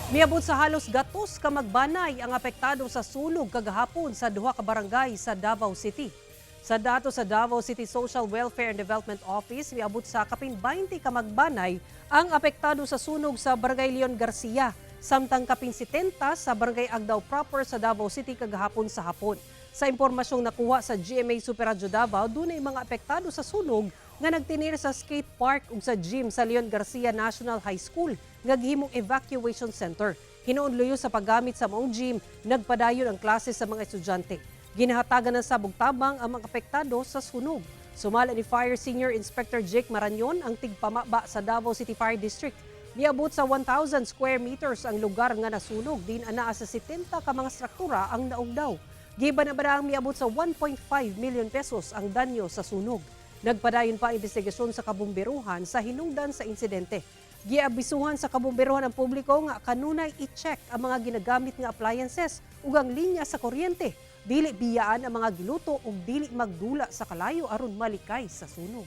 Miabot sa halos gatos ka magbanay ang apektado sa sunog kagahapon sa duha ka barangay sa Davao City. Sa dato sa Davao City Social Welfare and Development Office, miabot sa kapin 20 ka magbanay ang apektado sa sunog sa Barangay Leon Garcia, samtang kapin 70 sa Barangay Agdao proper sa Davao City kagahapon sa hapon. Sa impormasyong nakuha sa GMA Super Radyo Davao, dunay mga apektado sa sunog nga nagtinir sa skate park ug sa gym sa Leon Garcia National High School nga gihimong evacuation center. Hinuon luyo sa paggamit sa maong gym, nagpadayon ang klase sa mga estudyante. Ginahatagan ng sabog tabang ang mga apektado sa sunog. Sumala ni Fire Senior Inspector Jake Marañon, ang tigpamaba sa Davao City Fire District, miabot sa 1,000 square meters ang lugar nga nasunog, din anaa sa 70 ka mga struktura ang naugdaw. Giba na ba ang miabot sa 1.5 million pesos ang danyo sa sunog. Nagpadayon pa ang investigasyon sa kabumberuhan sa hinungdan sa insidente. Giabisuhan sa kabumberuhan ang publiko nga kanunay i-check ang mga ginagamit nga appliances ug ang linya sa kuryente. Dili biyaan ang mga giluto ug dili magdula sa kalayo aron malikay sa sunog.